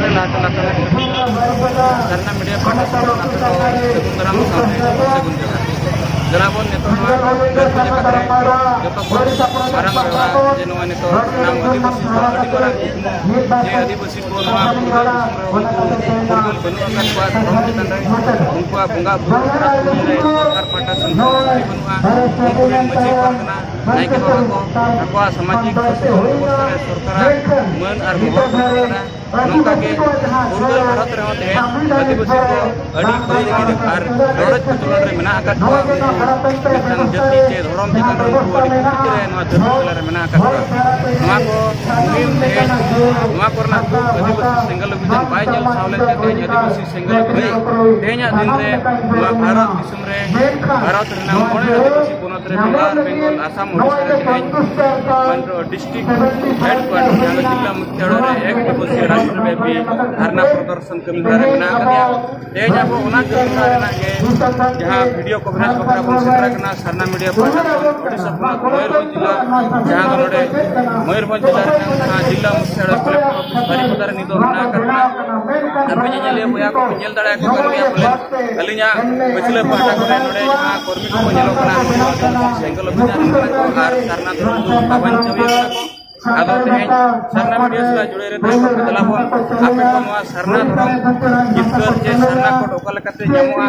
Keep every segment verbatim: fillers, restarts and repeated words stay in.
ᱞᱟᱦᱟ ᱪᱟᱞᱟᱜ ᱠᱟᱱᱟ᱾ ᱥᱟᱨᱱᱟ ᱢᱤᱰᱤᱭᱟ ᱯᱟᱦᱴᱟ ᱥᱮᱫ ᱠᱷᱚᱱ ᱟᱯᱮ ᱠᱚ ᱥᱟᱹᱜᱩᱱ ᱫᱟᱨᱟᱢ ᱥᱟᱶᱛᱮ ᱥᱟᱹᱜᱩᱱ ᱡᱚᱦᱟᱨ᱾ ᱫᱮᱞᱟ ᱵᱚᱱ ᱱᱤᱛᱚᱜ ᱱᱚᱣᱟ ᱫᱷᱟᱹᱨᱛᱤ ᱡᱟᱠᱟᱛ ᱨᱮ ᱡᱚᱛᱚ ᱠᱷᱚᱱ ᱢᱟᱨᱟᱝ ᱵᱮᱣᱨᱟ ᱡᱮ ᱱᱚᱜᱼᱚᱭ ᱱᱤᱛᱚᱜ ᱥᱟᱱᱟᱢ ᱟᱹᱫᱤᱵᱟᱹᱥᱤ ᱠᱚᱣᱟᱜ ᱟᱹᱰᱤ ᱢᱟᱨᱟᱝ ᱠᱩᱠᱢᱩ ᱡᱮ ᱟᱹᱫᱤᱵᱟᱹᱥᱤ ᱠᱚ ᱱᱚᱣᱟ ᱯᱷᱩᱨᱜᱟᱹᱞ ᱫᱤᱥᱚᱢ ᱨᱮ ᱩᱱᱠᱩ ᱯᱷᱩᱨᱜᱟᱹᱞ ᱵᱟᱹᱱᱩᱜ ᱟᱠᱟᱫ ᱠᱚᱣᱟ ᱫᱷᱚᱨᱚᱢ ᱪᱮᱛᱟᱱ ᱨᱮ, ᱩᱱᱠᱩᱣᱟᱜ ᱵᱚᱸᱜᱟ ᱵᱩᱨᱩ ᱯᱟᱨᱟᱵᱽ ᱯᱩᱱᱟᱹᱭ ᱨᱮ ᱥᱚᱨᱠᱟᱨ ᱯᱟᱦᱴᱟ ᱥᱮᱱ ᱠᱷᱚᱱ ᱥᱩᱵᱤᱫᱷᱟ ᱵᱟᱹᱱᱩᱜᱼᱟ᱾ ᱩᱱᱠᱩ ᱨᱮᱱ ᱢᱟᱹᱡᱷᱤ ᱯᱟᱨᱜᱟᱱᱟ ᱱᱟᱭᱠᱮ ᱵᱟᱵᱟ ᱠᱚ ᱟᱠᱚᱣᱟᱜ ᱥᱟᱢᱟᱡᱤᱠ ᱥᱩᱥᱟᱹᱨ ᱵᱮᱵᱚᱥᱛᱷᱟ ᱨᱮ ᱥᱚᱨᱠᱟᱨᱟᱜ ᱢᱟᱹᱱ ᱟᱨ ᱜᱚᱲᱚ ᱵᱟᱹᱱᱩᱜ ᱟᱠᱟᱫᱟ᱾ ᱱᱚᱝᱠᱟ ᱜᱮ ᱯᱩᱨᱩᱫᱷᱩᱞ ᱵᱷᱟᱨᱚᱛ ᱨᱮᱦᱚᱸ ᱛᱮᱦᱮᱧ ᱟᱹᱫᱤᱵᱟᱹᱥᱤ ᱠᱚ ᱟᱹᱰᱤ ᱵᱟᱹᱭ ᱨᱮ ᱟᱨ ᱨᱚᱰᱚᱡ ᱠᱚᱪᱞᱚᱱ ᱨᱮ ᱢᱮᱱᱟᱜ ᱟᱠᱟᱫ ᱠᱚᱣᱟ᱾ ᱩᱱᱠᱩ ᱢᱤᱫᱴᱟᱝ ᱡᱟᱹᱛᱤ ᱪᱮ ᱫᱷᱚᱨᱚᱢ ᱪᱮᱛᱟᱱ ᱨᱮ ᱩᱱᱠᱩ ᱟᱹᱰᱤ ᱠᱩᱴᱤ ᱨᱮ ᱱᱚᱣᱟ ᱫᱷᱟᱹᱨᱛᱤ ᱛᱟᱞᱟ ᱨᱮ ᱢᱮᱱᱟᱜ ᱟᱠᱟᱫ ᱠᱚᱣᱟ᱾ ᱱᱚᱣᱟ ᱠᱚ ᱢᱩᱦᱤᱢ ᱛᱮᱦᱮᱧ ᱱᱚᱣᱟ ᱠᱚᱨᱮᱱᱟᱜ ᱫᱩᱠ ᱟᱹᱫᱤᱵᱟᱹᱥᱤ ᱥᱮᱸᱜᱮᱞ ᱚᱵᱷᱤᱡᱟᱱ ᱵᱟᱭ ᱧᱮᱞ ᱥᱟᱦᱟᱣ ᱞᱮᱱᱛᱮ ᱛᱮᱦᱮᱧ ᱟᱹᱫᱤᱵᱟᱹᱥᱤ ᱥᱮᱸᱜᱮᱞ ᱚᱵᱷᱤᱡᱟᱱ ᱛᱮᱦᱮᱧᱟᱜ ᱫᱤᱱ ᱨᱮ ᱱᱚᱣᱟ ᱵᱷᱟᱨᱚᱛ ᱫᱤᱥᱚᱢ ᱨᱮ ᱵᱷᱟᱨᱚᱛ ᱨᱮᱱᱟᱜ ᱢᱚᱬᱮ ᱟᱹᱫᱤᱵᱟᱹᱥᱤ ᱯᱚᱱᱚᱛ ᱨᱮ ᱵᱮᱝᱜᱚᱞ, ᱟᱥᱟᱢ, ᱳᱰᱤᱥᱟ ᱨᱮ ᱛᱮᱦᱮᱧ ᱢᱟᱱᱨᱚ ᱰᱤᱥᱴᱨᱤᱠᱴ ᱦᱮᱰᱠᱩᱣᱟᱴᱚᱨ ᱡᱟᱦᱟᱸ ᱫᱚ ᱡᱤᱞᱟ ᱢᱩᱠᱷᱭᱟᱞᱚᱭ ᱨᱮ ᱮᱠ ᱫᱤᱵᱚᱥᱤᱭᱚ ᱨᱟᱥᱴᱨᱚᱵᱮᱯᱤ ᱫᱷᱟᱨᱱᱟ ᱯᱨᱚᱫᱚᱨᱥᱚᱱ ᱠᱟᱹᱢᱤ ᱦᱚᱨᱟ ᱨᱮ ᱢᱮᱱᱟᱜ ᱟᱠᱟᱫᱮᱭᱟ᱾ ᱛᱮᱦᱮᱧ ᱟᱵᱚ ᱚᱱᱟ ᱠᱟᱹᱢᱤ ᱦᱚᱨᱟ ᱨᱮᱱᱟᱜ ᱜᱮ ᱡᱟᱦᱟᱸ ᱵᱷᱤᱰᱤᱭᱳ ᱠᱚᱵᱷᱟᱨᱮᱡᱽ ᱵᱟᱠᱷᱨᱟ ᱵᱚᱱ ᱥᱮᱴᱮᱨ ᱟᱠᱟᱱᱟ ᱥᱟᱨᱱᱟ ᱢᱤᱰᱤᱭᱟ ᱯᱟᱦᱴᱟ ᱠᱷᱚᱱ ᱳᱰᱤᱥᱟ ᱯᱚᱱᱚᱛ ᱢᱚᱭᱩᱨᱵᱷᱚᱸᱡᱽ ᱡᱤᱞᱟ, ᱡᱟᱦᱟᱸ ᱫᱚ ᱱᱚᱰᱮ ᱢᱚᱭᱩᱨᱵᱷᱚᱸᱡᱽ ᱡᱤᱞᱟ ᱨᱮᱱᱟᱜ ᱡᱟᱦᱟᱸ ᱡᱤᱞᱟ ᱢᱩᱠᱷᱭᱟᱞᱚᱭ ᱠᱚᱞᱮᱠᱴᱚᱨ ᱚᱯᱷᱤᱥ ᱵᱟᱨᱤᱯᱟᱫᱟ ᱨᱮ ᱱᱤᱛᱚᱜ ᱢᱮᱱᱟᱜ ᱟᱠᱟᱫ ᱵᱚᱱᱟ᱾ ᱟᱯᱮ ᱧᱮᱧᱮᱞᱤᱭᱟᱹ ᱵᱚᱭᱦᱟ ᱠᱚ ᱧᱮᱞ ᱫᱟᱲᱮᱭᱟᱠᱚ ᱠᱟᱱ ᱜᱮᱭᱟ ᱯᱟᱞᱮᱱ᱾ ᱟᱹᱞᱤᱧᱟᱜ ᱯᱟᱹᱪᱷᱞᱟᱹ ᱯᱟᱦᱴᱟ ᱠᱚᱨᱮ ᱱᱚᱰᱮ ᱡᱟᱦᱟᱸ ᱠᱚᱨᱢᱤ ᱠᱚᱠᱚ ᱧᱮᱞᱚᱜ ᱠᱟᱱᱟ, ᱩᱱᱠᱩ ᱫᱚ ᱥᱮᱸᱜᱮᱞ ᱚᱵᱷᱤᱡᱟᱱ ᱠᱟᱱᱟ ᱠᱚ ᱟᱨ ᱥᱟᱨᱱᱟ ᱫᱷᱚᱨᱚᱢ ᱫᱚ ᱵᱟᱧᱪᱟᱣᱤᱭᱟᱹ ᱠᱟᱱᱟ ᱠᱚ᱾ ᱟᱫᱚ ᱛᱮᱦᱮᱧ ᱥᱟᱨᱱᱟ ᱢᱤᱰᱤᱭᱟ ᱥᱟᱞᱟᱜ ᱡᱩᱲᱟᱹᱣ ᱨᱮ ᱛᱟᱦᱮᱸ ᱠᱚᱜ ᱯᱮ᱾ ᱫᱮᱞᱟ ᱵᱚᱱ ᱟᱯᱮ ᱠᱚ ᱱᱚᱣᱟ ᱥᱟᱨᱱᱟ ᱫᱷᱚᱨᱚᱢ ᱡᱤᱛᱠᱟᱹᱨ ᱪᱮ ᱥᱟᱨᱱᱟ ᱠᱳᱰ ᱚᱠᱟ ᱞᱮᱠᱟᱛᱮ ᱧᱟᱢᱚᱜᱼᱟ,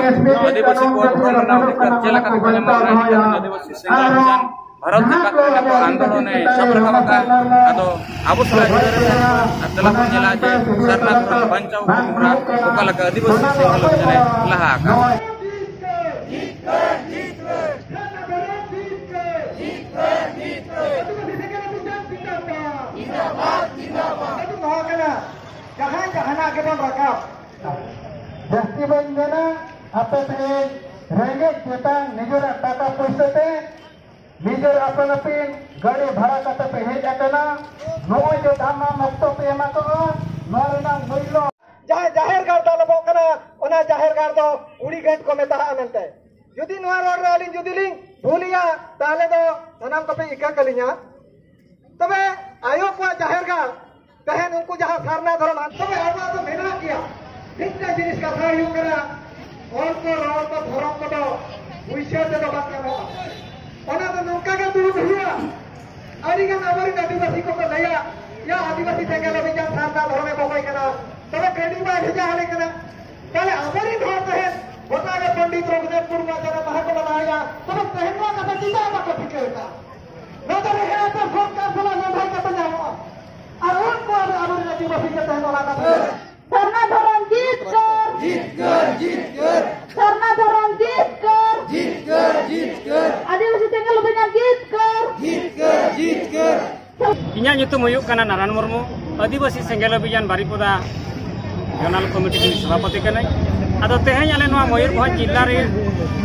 ᱟᱹᱫᱤᱵᱟᱹᱥᱤ ᱠᱚ ᱫᱷᱚᱨᱚᱢ ᱨᱮᱱᱟᱜ ᱚᱫᱷᱤᱠᱟᱨ ᱪᱮᱫ ᱞᱮᱠᱟᱛᱮ ᱠᱚ ᱧᱟᱢᱟ, ᱚᱱᱟ ᱤᱫᱤ ᱠᱟᱛᱮ ᱟᱹᱫᱤᱵᱟᱹᱥᱤ ᱥᱮᱸᱜᱮᱞ ᱚᱵᱷᱤᱡᱟᱱ ᱵᱷᱟᱨᱚᱛ ᱡᱟᱠᱟᱛ ᱨᱮ ᱱᱤᱛᱚᱜ ᱟᱱᱫᱳᱞᱚᱱ ᱮ ᱥᱟᱵ ᱨᱟᱠᱟᱵ ᱟᱠᱟᱫᱼᱟ᱾ ᱟᱫᱚ ᱟᱵᱚ ᱥᱟᱞᱟᱜ ᱡᱩᱲᱟᱹᱣ ᱨᱮ ᱛᱟᱦᱮᱸ ᱠᱚᱜ ᱯᱮ ᱟᱨ ᱫᱮᱞᱟ ᱵᱚᱱ ᱧᱮᱞᱟ ᱡᱮ ᱥᱟᱨᱱᱟ ᱫᱷᱚᱨᱚᱢ ᱵᱟᱧᱪᱟᱣ ᱠᱟᱹᱢᱤ ᱦᱚᱨᱟ ᱚᱠᱟ ᱞᱮᱠᱟ ᱟᱹᱫᱤᱵᱟᱹᱥᱤ ᱥᱮᱸᱜᱮᱞ ᱚᱵᱷᱤᱡᱟᱱ ᱮ ᱞᱟᱦᱟ ᱟᱠᱟᱫᱼᱟ᱾ ᱡᱟᱦᱟᱸᱭ ᱡᱟᱦᱟᱱᱟᱜ ᱜᱮᱵᱚᱱ ᱨᱟᱠᱟᱵ᱾ ᱡᱟᱹᱥᱛᱤ ᱵᱟᱹᱧ ᱢᱮᱱᱟ, ᱟᱯᱮ ᱛᱮᱦᱮᱧ ᱨᱮᱸᱜᱮᱡ ᱛᱮᱛᱟᱝ ᱱᱤᱡᱮᱨᱟᱜ ᱴᱟᱠᱟ ᱯᱩᱭᱥᱟᱹ ᱛᱮ ᱱᱤᱡᱮᱨ ᱟᱯᱟᱱ ᱟᱹᱯᱤᱱ ᱜᱟᱹᱰᱤ ᱵᱷᱟᱲᱟ ᱠᱟᱛᱮ ᱯᱮ ᱦᱮᱡ ᱟᱠᱟᱱᱟ᱾ ᱱᱚᱜᱼᱚᱭ ᱡᱮ ᱫᱟᱢᱟᱱ ᱚᱠᱛᱚ ᱯᱮ ᱮᱢᱟ ᱠᱚᱣᱟ, ᱱᱚᱣᱟ ᱨᱮᱱᱟᱜ ᱢᱩᱞᱞᱚ ᱡᱟᱦᱟᱸ ᱡᱟᱦᱮᱨ ᱜᱟᱲ ᱫᱟᱞᱚᱵᱚᱜ ᱠᱟᱱᱟ, ᱚᱱᱟ ᱡᱟᱦᱮᱨ ᱜᱟᱲ ᱫᱚ ᱠᱩᱲᱤ ᱜᱷᱟᱴ ᱠᱚ ᱢᱮᱛᱟᱜᱼᱟ ᱢᱮᱱᱛᱮ᱾ ᱡᱩᱫᱤ ᱱᱚᱣᱟ ᱨᱚᱲ ᱨᱮ ᱟᱹᱞᱤᱧ ᱡᱩᱫᱤ ᱞᱤᱧ ᱵᱷᱩᱞᱮᱭᱟ, ᱛᱟᱦᱚᱞᱮ ᱫᱚ ᱥᱟᱱᱟᱢ ᱠᱚᱯᱮ ᱤᱠᱟᱹ ᱠᱟᱹᱞᱤᱧᱟ᱾ ᱛᱚᱵᱮ ᱟᱭᱳ ᱠᱚᱣᱟᱜ ᱡᱟᱦᱮᱨ ᱜᱟᱲ ᱛᱟᱦᱮᱸᱱ ᱩᱱᱠᱩ ᱡᱟᱦᱟᱸ ᱥᱟᱨᱱᱟ ᱫᱷᱚᱨᱚᱢ, ᱛᱚᱵᱮ ᱟᱵᱚ ᱢᱤᱫᱴᱟᱝ ᱡᱤᱱᱤᱥ ᱠᱟᱛᱷᱟ ᱦᱩᱭᱩᱜ ᱠᱟᱱᱟ, ᱚᱞ ᱠᱚ, ᱨᱚᱲ ᱠᱚ, ᱫᱷᱚᱨᱚᱢ ᱠᱚᱫᱚ ᱯᱩᱭᱥᱟᱹ ᱛᱮᱫᱚ ᱵᱟᱝ ᱧᱟᱢᱚᱜᱼᱟ᱾ ᱚᱱᱟ ᱫᱚ ᱱᱚᱝᱠᱟ ᱜᱮ ᱫᱩᱲᱩᱵ ᱦᱩᱭᱩᱜᱼᱟ᱾ ᱟᱹᱰᱤ ᱜᱟᱱ ᱟᱵᱚᱨᱮᱱ ᱟᱹᱫᱤᱵᱟᱹᱥᱤ ᱠᱚᱠᱚ ᱞᱟᱹᱭᱟ, ᱭᱟ ᱟᱹᱫᱤᱵᱟᱹᱥᱤ ᱥᱮᱸᱜᱮᱞ ᱚᱵᱷᱤᱡᱟᱱ ᱥᱟᱨᱱᱟ ᱫᱷᱚᱨᱚᱢᱮ ᱵᱚᱸᱜᱟᱭ ᱠᱟᱱᱟ, ᱛᱚᱵᱮ ᱠᱟᱹᱣᱰᱤ ᱵᱟᱭ ᱵᱷᱮᱡᱟ ᱟᱞᱮ ᱠᱟᱱᱟ᱾ ᱛᱟᱦᱞᱮ ᱟᱵᱚᱨᱮᱱ ᱦᱚᱲ ᱛᱟᱦᱮᱸᱫ ᱜᱚᱴᱟ ᱜᱮ ᱯᱚᱱᱰᱤᱛ ᱨᱚᱜᱷᱩᱱᱟᱛᱷ ᱢᱩᱨᱢᱩᱣᱟᱜ ᱡᱟᱱᱟᱢ ᱢᱟᱦᱟ ᱠᱚ ᱢᱟᱱᱟᱣᱮᱫᱼᱟ, ᱛᱚᱵᱮ ᱛᱮᱦᱮᱧ ᱱᱚᱣᱟ ᱠᱟᱛᱷᱟ ᱪᱮᱫᱟᱜ ᱵᱟᱠᱚ ᱴᱷᱤᱠᱟᱹ ᱮᱫᱟ? ᱱᱚᱣᱟ ᱫᱚ ᱨᱮᱦᱮᱫ ᱟᱛᱮ ᱥᱚᱨᱠᱟᱨ ᱥᱟᱞᱟᱜ ᱞᱟᱹᱲᱦᱟᱹᱭ ᱠᱟᱛᱮ ᱧᱟᱢᱚᱜᱼᱟ᱾ ᱟᱨ ᱩᱱᱠᱩ ᱟᱵᱚ ᱟᱵᱚᱨᱮᱱ ᱟᱹᱫᱤᱵᱟᱹᱥᱤ ᱠᱚ ᱛᱟᱦᱮᱸ ᱚᱱᱟ ᱠᱟᱛᱷᱟ᱾ ᱥᱟᱨᱱᱟ ᱫᱷᱚᱨᱚᱢ ᱡᱤᱛᱠᱟᱹᱨ᱾ ᱡᱤᱛᱠᱟᱹᱨ, ᱡᱤᱛᱠᱟᱹᱨ᱾ ᱥᱟᱨᱱᱟ ᱫᱷᱚᱨᱚᱢ ᱡᱤᱛᱠᱟᱹᱨ᱾ ᱡᱤᱛᱠᱟᱹᱨ, ᱡᱤᱛᱠᱟᱹᱨ᱾ ᱟᱹᱫᱤᱵᱟᱹᱥᱤ ᱥᱮᱸᱜᱮᱞ ᱚᱵᱷᱤᱡᱟᱱ ᱡᱤᱛᱠᱟᱹᱨ᱾ ᱡᱤᱛᱠᱟᱹᱨ, ᱡᱤᱛᱠᱟᱹᱨ᱾ ᱤᱧᱟᱹᱜ ᱧᱩᱛᱩᱢ ᱦᱩᱭᱩᱜ ᱠᱟᱱᱟ ᱱᱟᱨᱟᱭᱚᱱ ᱢᱩᱨᱢᱩ, ᱟᱹᱫᱤᱵᱟᱹᱥᱤ ᱥᱮᱸᱜᱮᱞ ᱚᱵᱷᱤᱡᱟᱱ ᱵᱟᱨᱤᱯᱚᱫᱟ ᱡᱚᱱᱟᱞ ᱠᱚᱢᱤᱴᱤ ᱨᱤᱱᱤᱡ ᱥᱚᱵᱷᱟᱯᱚᱛᱤ ᱠᱟᱹᱱᱟᱹᱧ᱾ ᱟᱫᱚ ᱛᱮᱦᱮᱧ ᱟᱞᱮ ᱱᱚᱣᱟ ᱢᱚᱭᱩᱨᱵᱷᱚᱸᱡᱽ ᱡᱤᱞᱟ ᱨᱮ,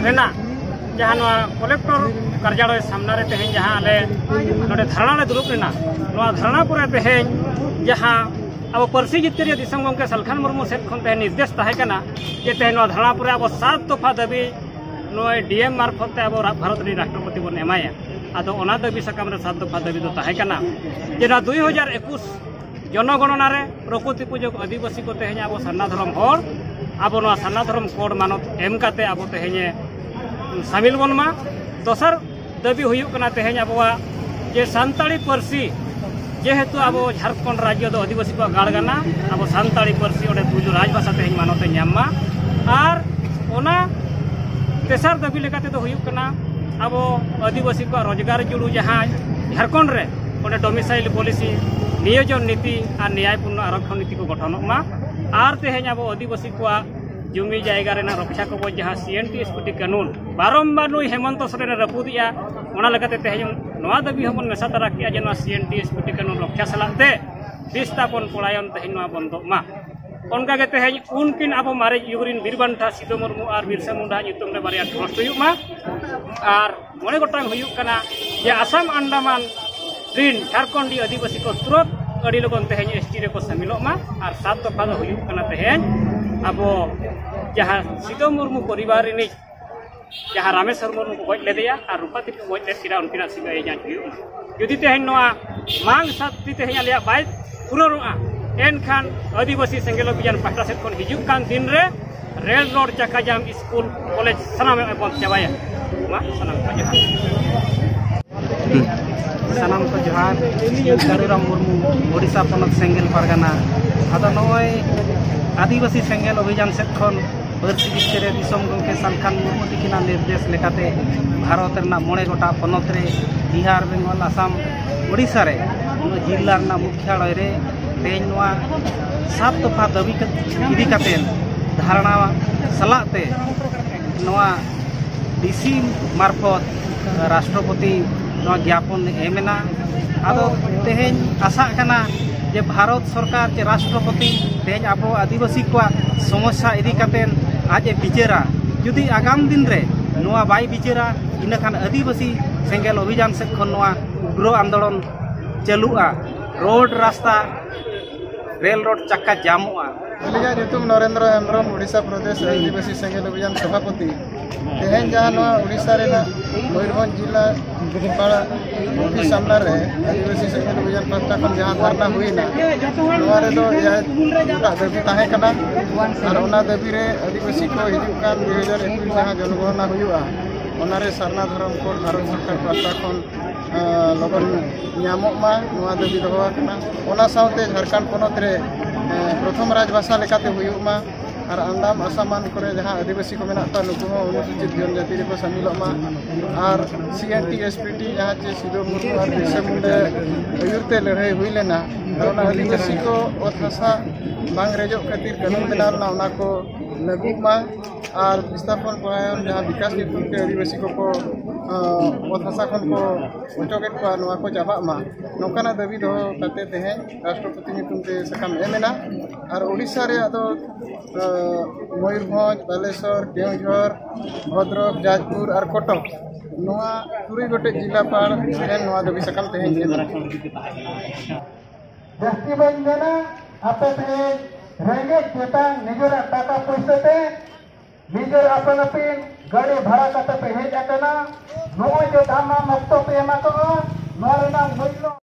ᱨᱮᱱᱟᱜ ᱡᱟᱦᱟᱸ ᱱᱚᱣᱟ ᱠᱚᱞᱮᱠᱴᱚᱨ ᱠᱟᱨᱡᱟᱞᱚᱭ ᱥᱟᱢᱱᱟ ᱨᱮ ᱛᱮᱦᱮᱧ ᱡᱟᱦᱟᱸ ᱟᱞᱮ ᱱᱚᱰᱮ ᱫᱷᱟᱨᱱᱟ ᱞᱮ ᱫᱩᱲᱩᱵ ᱞᱮᱱᱟ, ᱱᱚᱣᱟ ᱫᱷᱟᱨᱱᱟ ᱯᱚᱨᱮ ᱛᱮᱦᱮᱧ ᱡᱟᱦᱟᱸ ᱟᱵᱚ ᱯᱟᱹᱨᱥᱤ ᱡᱤᱛᱠᱟᱹᱨᱤᱭᱟᱹ ᱫᱤᱥᱚᱢ ᱜᱚᱢᱠᱮ ᱥᱟᱞᱠᱷᱟᱱ ᱢᱩᱨᱢᱩ ᱥᱮᱫ ᱠᱷᱚᱱ ᱛᱮᱦᱮᱧ ᱱᱤᱨᱫᱮᱥ ᱛᱟᱦᱮᱸ ᱠᱟᱱᱟ ᱡᱮ ᱛᱮᱦᱮᱧ ᱱᱚᱣᱟ ᱫᱷᱟᱨᱱᱟ ᱯᱚᱨᱮ ᱟᱵᱚ ᱥᱟᱛ ᱫᱚᱯᱷᱟ ᱫᱟᱹᱵᱤ ᱱᱚᱜᱼᱚᱭ ᱰᱤ ᱮᱢ ᱢᱟᱨᱯᱷᱚᱛ ᱛᱮ ᱟᱵᱚ ᱨᱟ-, ᱵᱷᱟᱨᱚᱛ ᱨᱤᱱᱤᱡ ᱨᱟᱥᱴᱨᱚᱯᱚᱛᱤ ᱵᱚᱱ ᱮᱢᱟᱭᱟ᱾ ᱟᱫᱚ ᱚᱱᱟ ᱫᱟᱹᱵᱤ ᱥᱟᱠᱟᱢ ᱨᱮ ᱥᱟᱛ ᱫᱚᱯᱷᱟ ᱫᱟᱹᱵᱤ ᱫᱚ ᱛᱟᱦᱮᱸ ᱠᱟᱱᱟ ᱡᱮ ᱱᱚᱣᱟ ᱫᱩᱭ ᱦᱟᱡᱟᱨ ᱮᱠᱩᱥ ᱡᱚᱱᱚᱜᱚᱬᱚᱱᱟ ᱨᱮ ᱯᱨᱚᱠᱨᱤᱛᱤ ᱯᱩᱡᱟᱹ ᱟᱹᱫᱤᱵᱟᱹᱥᱤ ᱠᱚ ᱛᱮᱦᱮᱧ ᱟᱵᱚ ᱥᱟᱨᱱᱟ ᱫᱷᱚᱨᱚᱢ ᱦᱚᱲ, ᱟᱵᱚ ᱱᱚᱣᱟ ᱥᱟᱨᱱᱟ ᱫᱷᱚᱨᱚᱢ ᱠᱳᱰ ᱢᱟᱱᱚᱛ ᱮᱢ ᱠᱟᱛᱮ ᱟᱵᱚ ᱛᱮᱦᱮᱧᱮ ᱥᱟᱢᱤᱞ ᱵᱚᱱ ᱢᱟ᱾ ᱫᱚᱥᱟᱨ ᱫᱟᱹᱵᱤ ᱦᱩᱭᱩᱜ ᱠᱟᱱᱟ ᱛᱮᱦᱮᱧ ᱟᱵᱚᱣᱟᱜ ᱡᱮ ᱥᱟᱱᱛᱟᱲᱤ ᱯᱟᱹᱨᱥᱤ, ᱡᱮᱦᱮᱛᱩ ᱟᱵᱚ ᱡᱷᱟᱲᱠᱷᱚᱸᱰ ᱨᱟᱡᱽᱡᱚ ᱫᱚ ᱟᱹᱫᱤᱵᱟᱹᱥᱤ ᱠᱚᱣᱟᱜ ᱜᱟᱲ ᱠᱟᱱᱟ, ᱟᱵᱚ ᱥᱟᱱᱛᱟᱲᱤ ᱯᱟᱹᱨᱥᱤ ᱚᱸᱰᱮ ᱯᱩᱭᱞᱩ ᱨᱟᱡᱽᱵᱷᱟᱥᱟ ᱛᱮᱦᱮᱧ ᱢᱟᱱᱚᱛ ᱮ ᱧᱟᱢ ᱢᱟ᱾ ᱟᱨ ᱚᱱᱟ ᱛᱮᱥᱟᱨ ᱫᱟᱹᱵᱤ ᱞᱮᱠᱟ ᱛᱮᱫᱚ ᱦᱩᱭᱩᱜ ᱠᱟᱱᱟ ᱟᱵᱚ ᱟᱹᱫᱤᱵᱟᱹᱥᱤ ᱠᱚᱣᱟᱜ ᱨᱳᱡᱽᱜᱟᱨ ᱡᱩᱲᱩ ᱡᱟᱦᱟᱸ ᱡᱷᱟᱲᱠᱷᱚᱸᱰ ᱨᱮ ᱚᱸᱰᱮ domicile policy, ᱱᱤᱭᱳᱡᱚᱱ ᱱᱤᱛᱤ ᱟᱨ ᱱᱮᱭᱟᱭᱯᱩᱨᱱᱚ ᱟᱨᱚᱠᱠᱷᱚᱱ ᱱᱤᱛᱤ ᱠᱚ ᱜᱚᱴᱷᱚᱱᱚᱜ ᱢᱟ᱾ ᱟᱨ ᱛᱮᱦᱮᱧ ᱟᱵᱚ ᱟᱹᱫᱤᱵᱟᱹᱥᱤ ᱠᱚᱣᱟᱜ ᱡᱩᱢᱤ ᱡᱟᱭᱜᱟ ᱨᱮᱱᱟᱜ ᱨᱚᱠᱷᱟ ᱠᱚᱵᱚᱡ ᱡᱟᱦᱟᱸ ᱥᱤ N T S P T ᱠᱟᱹᱱᱩᱱ ᱵᱟᱨᱚᱢᱵᱟᱨ ᱱᱩᱭ ᱦᱮᱢᱚᱱᱛᱚ ᱥᱚᱨᱮᱱᱮ ᱨᱟᱹᱯᱩᱫᱮᱜᱼᱟ, ᱚᱱᱟ ᱞᱮᱠᱟᱛᱮ ᱛᱮᱦᱮᱧ ᱱᱚᱣᱟ ᱫᱟᱹᱵᱤ ᱦᱚᱸᱵᱚᱱ ᱢᱮᱥᱟ ᱛᱟᱨᱟ ᱠᱮᱜᱼᱟ ᱡᱮ ᱱᱚᱣᱟ ᱥᱤ N T S P T ᱠᱟᱹᱱᱩᱱ ᱨᱚᱠᱷᱟ ᱥᱟᱞᱟᱜ ᱛᱮ ᱵᱤᱥᱛᱟᱯᱚᱱ ᱯᱚᱲᱟᱭᱚᱱ ᱛᱮᱦᱮᱧ ᱱᱚᱣᱟ ᱵᱚᱱᱫᱚᱜ ᱢᱟ᱾ ᱚᱱᱠᱟᱜᱮ ᱛᱮᱦᱮᱧ ᱩᱱᱠᱤᱱ ᱟᱵᱚ ᱢᱟᱨᱮ ᱡᱩᱜᱽ ᱨᱤᱱ ᱵᱤᱨ ᱵᱟᱱᱴᱟ ᱥᱤᱫᱩ ᱢᱩᱨᱢᱩ ᱟᱨ ᱵᱤᱨᱥᱟ ᱢᱩᱱᱰᱟ ᱧᱩᱛᱩᱢ ᱨᱮ ᱵᱟᱨᱭᱟ ᱴᱨᱟᱥᱴ ᱦᱩᱭᱩᱜ ᱢᱟ᱾ ᱟᱨ ᱢᱚᱬᱮ ᱜᱚᱴᱟᱝ ᱦᱩᱭᱩᱜ ᱠᱟᱱᱟ ᱡᱮ ᱟᱥᱟᱢ ᱟᱱᱰᱟᱢᱟᱱ ᱨᱤᱱ ᱡᱷᱟᱲᱠᱷᱚᱸᱰᱤ ᱟᱹᱫᱤᱵᱟᱹᱥᱤ ᱠᱚ ᱛᱩᱨᱚᱛ ᱟᱹᱰᱤ ᱞᱚᱜᱚᱱ ᱛᱮᱦᱮᱧ ᱮᱥ ᱴᱤ ᱨᱮᱠᱚ ᱥᱟᱹᱢᱤᱞᱚᱜ ᱢᱟ᱾ ᱟᱨ ᱥᱟᱛ ᱫᱚᱯᱷᱟ ᱫᱚ ᱦᱩᱭᱩᱜ ᱠᱟᱱᱟ ᱛᱮᱦᱮᱧ ᱟᱵᱚ ᱡᱟᱦᱟᱸ ᱥᱤᱫᱩ ᱢᱩᱨᱢᱩ ᱯᱚᱨᱤᱵᱟᱨ ᱨᱤᱱᱤᱡ ᱡᱟᱦᱟᱸ ᱨᱟᱢᱮᱥᱣᱚᱨ ᱢᱩᱨᱢᱩ ᱠᱚ ᱜᱚᱡ ᱞᱮᱫᱮᱭᱟ ᱟᱨ ᱨᱩᱯᱟᱛᱤ ᱠᱚ ᱜᱚᱡ ᱞᱮᱫ ᱠᱤᱱᱟ, ᱩᱱᱠᱤᱱᱟᱜ ᱥᱤᱵᱤ ᱟᱹᱭ ᱡᱟᱸᱪ ᱦᱩᱭᱩᱜ ᱢᱟ᱾ ᱡᱩᱫᱤ ᱛᱮᱦᱮᱧ ᱱᱚᱣᱟ ᱢᱟᱝ ᱥᱟᱛᱴᱤ ᱛᱮᱦᱮᱧ ᱟᱞᱮᱭᱟᱜ ᱵᱟᱭ ᱯᱩᱨᱚᱱᱚᱜᱼᱟ, ᱮᱱᱠᱷᱟᱱ ᱟᱹᱫᱤᱵᱟᱹᱥᱤ ᱥᱮᱸᱜᱮᱞ ᱚᱵᱷᱤᱡᱟᱱ ᱯᱟᱦᱴᱟ ᱥᱮᱫ ᱠᱷᱚᱱ ᱦᱤᱡᱩᱜ ᱠᱟᱱ ᱫᱤᱱ ᱨᱮ ᱨᱮᱞ ᱨᱳᱰ, ᱪᱟᱠᱟ ᱡᱟᱢ, ᱥᱠᱩᱞ, ᱠᱚᱞᱮᱡᱽ ᱥᱟᱱᱟᱢᱟᱜ ᱮ ᱵᱚᱱᱫ ᱪᱟᱵᱟᱭᱟ᱾ ᱢᱟ ᱥᱟᱱᱟᱢ ᱠᱚ ᱡᱚᱦᱟᱨ᱾ ᱥᱟᱱᱟᱢ ᱠᱚ ᱡᱚᱦᱟᱨ᱾ ᱤᱧ ᱠᱟᱹᱱᱩᱨᱟᱢ ᱢᱩᱨᱢᱩ, ᱳᱰᱤᱥᱟ ᱯᱚᱱᱚᱛ ᱥᱮᱸᱜᱮᱞ ᱯᱟᱨᱜᱟᱱᱟ᱾ ᱟᱫᱚ ᱱᱚᱜᱼᱚᱭ ᱟᱹᱫᱤᱵᱟᱹᱥᱤ ᱥᱮᱸᱜᱮᱞ ᱚᱵᱷᱤᱡᱟᱱ ᱥᱮᱫ ᱠᱷᱚᱱ ᱯᱟᱹᱨᱥᱤ ᱡᱤᱛᱠᱟᱹᱨ ᱨᱮ ᱫᱤᱥᱚᱢ ᱜᱚᱢᱠᱮ ᱥᱟᱞᱠᱷᱟᱱ ᱢᱩᱨᱢᱩ ᱛᱤᱠᱤᱱᱟᱜ ᱱᱤᱨᱫᱮᱥ ᱞᱮᱠᱟᱛᱮ ᱵᱷᱟᱨᱚᱛ ᱨᱮᱱᱟᱜ ᱢᱚᱬᱮ ᱜᱚᱴᱟᱝ ᱯᱚᱱᱚᱛ ᱨᱮ, ᱵᱤᱦᱟᱨ, ᱵᱮᱝᱜᱚᱞ, ᱟᱥᱟᱢ, ᱳᱰᱤᱥᱟ ᱨᱮ ᱡᱤᱞᱟ ᱨᱮᱱᱟᱜ ᱢᱩᱠᱷᱭᱟᱞᱚᱭ ᱨᱮ ᱛᱮᱦᱮᱧ ᱱᱚᱣᱟ ᱥᱟᱛ ᱫᱚᱯᱷᱟ ᱫᱟᱹᱵᱤ ᱤᱫᱤ ᱠᱟᱛᱮ ᱫᱷᱟᱨᱱᱟ ᱥᱟᱞᱟᱜ ᱛᱮ ᱱᱚᱣᱟ ᱰᱤᱥᱤ ᱢᱟᱨᱯᱷᱚᱛ ᱨᱟᱥᱴᱨᱚᱯᱚᱛᱤ ᱱᱚᱣᱟ ᱜᱮᱭᱟᱯᱚᱱ ᱮᱢ ᱮᱱᱟ᱾ ᱟᱫᱚ ᱛᱮᱦᱮᱧ ᱟᱥᱟᱜ ᱠᱟᱱᱟ ᱡᱮ ᱵᱷᱟᱨᱚᱛ ᱥᱚᱨᱠᱟᱨ ᱪᱮ ᱨᱟᱥᱴᱨᱚᱯᱚᱛᱤ ᱛᱮᱦᱮᱧ ᱟᱵᱚ ᱟᱹᱫᱤᱵᱟᱹᱥᱤ ᱠᱚᱣᱟᱜ ᱥᱚᱢᱚᱥᱥᱟ ᱤᱫᱤ ᱠᱟᱛᱮ ᱟᱡ ᱮ ᱵᱤᱪᱟᱹᱨᱟ᱾ ᱡᱩᱫᱤ ᱟᱜᱟᱢ ᱫᱤᱱ ᱨᱮ ᱱᱚᱣᱟ ᱵᱟᱭ ᱵᱤᱪᱟᱹᱨᱟ, ᱤᱱᱟᱹᱠᱷᱟᱱ ᱟᱹᱫᱤᱵᱟᱹᱥᱤ ᱥᱮᱸᱜᱮᱞ ᱚᱵᱷᱤᱡᱟᱱ ᱥᱮᱫ ᱠᱷᱚᱱ ᱱᱚᱣᱟ ᱩᱜᱽᱨᱚ ᱟᱱᱫᱳᱞᱚᱱ ᱪᱟᱹᱞᱩᱜᱼᱟ᱾ ᱨᱳᱰ, ᱨᱟᱥᱛᱟ, ᱨᱮᱞ ᱨᱳᱰ ᱪᱟᱠᱟ ᱡᱟᱢᱚᱜᱼᱟ᱾ ᱟᱹᱞᱤᱧᱟᱜ ᱧᱩᱛᱩᱢ ᱱᱚᱨᱮᱱᱫᱨᱚ ᱦᱮᱢᱵᱨᱚᱢ, ᱳᱰᱤᱥᱟ ᱯᱨᱚᱫᱮᱥ ᱟᱹᱫᱤᱵᱟᱹᱥᱤ ᱥᱮᱸᱜᱮᱞ ᱚᱵᱷᱤᱡᱟᱱ ᱥᱚᱵᱷᱟᱯᱚᱛᱤ᱾ ᱛᱮᱦᱮᱧ ᱡᱟᱦᱟᱸ ᱱᱚᱣᱟ ᱳᱰᱤᱥᱟ ᱨᱮᱱᱟᱜ ᱢᱚᱭᱩᱨᱵᱷᱚᱸᱡᱽ ᱡᱤᱞᱟ ᱯᱟᱲᱟ ᱚᱯᱷᱤᱥ ᱥᱟᱢᱱᱟ ᱨᱮ ᱟᱹᱫᱤᱵᱟᱹᱥᱤ ᱥᱮᱸᱜᱮᱞ ᱚᱵᱷᱤᱡᱟᱱ ᱯᱟᱦᱴᱟ ᱠᱷᱚᱱ ᱡᱟᱦᱟᱸ ᱫᱷᱟᱨᱱᱟ ᱦᱩᱭᱱᱟ, ᱱᱚᱣᱟ ᱨᱮᱫᱚ ᱮᱭᱟᱭ ᱜᱚᱴᱟᱝ ᱫᱟᱹᱵᱤ ᱛᱟᱦᱮᱸ ᱠᱟᱱᱟ᱾ ᱟᱨ ᱚᱱᱟ ᱫᱟᱹᱵᱤ ᱨᱮ ᱟᱹᱫᱤᱵᱟᱹᱥᱤ ᱠᱚ ᱦᱤᱡᱩᱜ ᱠᱟᱱ ᱫᱩ ᱦᱟᱡᱟᱨ ᱮᱠᱩᱥ ᱡᱟᱦᱟᱸ ᱡᱚᱱᱜᱚᱬᱚᱱᱟ ᱦᱩᱭᱩᱜᱼᱟ, ᱚᱱᱟᱨᱮ ᱥᱟᱨᱱᱟ ᱫᱷᱚᱨᱚᱢ ᱠᱳᱰ ᱵᱷᱟᱨᱚᱛ ᱥᱚᱨᱠᱟᱨ ᱯᱟᱦᱴᱟ ᱠᱷᱚᱱ ᱞᱚᱜᱚᱱ ᱧᱟᱢᱚᱜ ᱢᱟ, ᱱᱚᱣᱟ ᱫᱟᱹᱵᱤ ᱫᱚᱦᱚ ᱟᱠᱟᱱᱟ᱾ ᱚᱱᱟ ᱥᱟᱶᱛᱮ ᱡᱷᱟᱲᱠᱷᱚᱸᱰ ᱯᱚᱱᱚᱛ ᱨᱮ ᱯᱨᱚᱛᱷᱚᱢ ᱨᱟᱡᱽ ᱵᱷᱟᱥᱟ ᱞᱮᱠᱟᱛᱮ ᱦᱩᱭᱩᱜ ᱢᱟ᱾ ᱟᱨ ᱟᱱᱰᱟᱢ ᱟᱥᱟᱢᱟᱱ ᱠᱚᱨᱮ ᱡᱟᱦᱟᱸ ᱟᱹᱫᱤᱵᱟᱹᱥᱤ ᱠᱚ ᱢᱮᱱᱟᱜ ᱠᱚᱣᱟ, ᱱᱩᱠᱩ ᱦᱚᱸ ᱚᱱᱩᱥᱩᱪᱤᱛ ᱡᱚᱱᱡᱟᱛᱤ ᱨᱮᱠᱚ ᱥᱟᱢᱤᱞᱚᱜ ᱢᱟ᱾ ᱟᱨ ᱥᱤ N T S P T ᱡᱟᱦᱟᱸ ᱪᱮ ᱥᱤᱫᱩ ᱢᱩᱨᱢᱩ ᱟᱨ ᱵᱤᱨᱥᱟ ᱢᱩᱱᱰᱟ ᱟᱹᱭᱩᱨ ᱛᱮ ᱞᱟᱹᱲᱦᱟᱹᱭ ᱦᱩᱭ ᱞᱮᱱᱟ, ᱟᱨ ᱚᱱᱟ ᱟᱹᱫᱤᱵᱟᱹᱥᱤ ᱠᱚ ᱚᱛ ᱦᱟᱥᱟ ᱵᱟᱝ ᱨᱮᱡᱚᱜ ᱠᱷᱟᱹᱛᱤᱨ ᱠᱟᱹᱱᱩᱱ ᱵᱮᱱᱟᱣ ᱞᱮᱱᱟ, ᱚᱱᱟ ᱠᱚ ᱞᱟᱹᱜᱩᱜ ᱢᱟ᱾ ᱟᱨ ᱵᱤᱥᱛᱷᱟᱯᱚᱱ ᱯᱚᱨᱟᱭᱚᱱ ᱡᱟᱦᱟᱸ ᱵᱤᱠᱟᱥ ᱧᱩᱛᱩᱢ ᱛᱮ ᱟᱹᱫᱤᱵᱟᱹᱥᱤ ᱠᱚᱠᱚ ᱚᱛ ᱦᱟᱥᱟ ᱠᱷᱚᱱ ᱠᱚ ᱚᱪᱚᱜᱮᱫ ᱠᱚᱣᱟ, ᱱᱚᱣᱟ ᱠᱚ ᱪᱟᱵᱟᱜ ᱢᱟ, ᱱᱚᱝᱠᱟᱱᱟᱜ ᱫᱟᱹᱵᱤ ᱫᱚᱦᱚ ᱠᱟᱛᱮ ᱛᱮᱦᱮᱧ ᱨᱟᱥᱴᱨᱚᱯᱚᱛᱤ ᱧᱩᱛᱩᱢ ᱛᱮ ᱥᱟᱠᱟᱢ ᱮᱢ ᱮᱱᱟ᱾ ᱟᱨ ᱳᱰᱤᱥᱟ ᱨᱮᱭᱟᱜ ᱫᱚ ᱢᱚᱭᱩᱨᱵᱷᱚᱸᱡᱽ, ᱵᱟᱞᱮᱥᱚᱨ, ᱠᱮᱣᱚᱱᱡᱷᱚᱨ, ᱵᱷᱚᱫᱨᱚᱠ, ᱡᱟᱡᱽᱯᱩᱨ ᱟᱨ ᱠᱚᱴᱚᱠ, ᱱᱚᱣᱟ ᱛᱩᱨᱩᱭ ᱜᱚᱴᱮᱡ ᱡᱤᱞᱟ ᱯᱟᱲ ᱴᱷᱮᱱ ᱱᱚᱣᱟ ᱫᱟᱹᱵᱤ ᱥᱟᱠᱟᱢ ᱛᱮᱦᱮᱧ ᱮᱢ ᱮᱱᱟ᱾ ᱡᱟᱹᱥᱛᱤ ᱵᱟᱹᱧ ᱢᱮᱱᱟ, ᱟᱯᱮ ᱛᱮᱦᱮᱧ ᱨᱮᱸᱜᱮᱡ ᱛᱮᱛᱟᱝ ᱱᱤᱡᱮᱨᱟᱜ ᱴᱟᱠᱟ ᱯᱩᱭᱥᱟᱹ ᱛᱮ ᱱᱤᱡᱮᱨ ᱟᱯᱟᱱ ᱟᱹᱯᱤᱱ ᱜᱟᱹᱰᱤ ᱵᱷᱟᱲᱟ ᱠᱟᱛᱮ ᱯᱮ ᱦᱮᱡ ᱟᱠᱟᱱᱟ᱾ ᱱᱚᱜᱼᱚᱭ ᱡᱮ ᱫᱟᱢᱟᱱ ᱚᱠᱛᱚ ᱯᱮ ᱮᱢᱟ ᱠᱚᱣᱟ, ᱱᱚᱣᱟ ᱨᱮᱱᱟᱜ ᱢᱩᱞᱞᱚ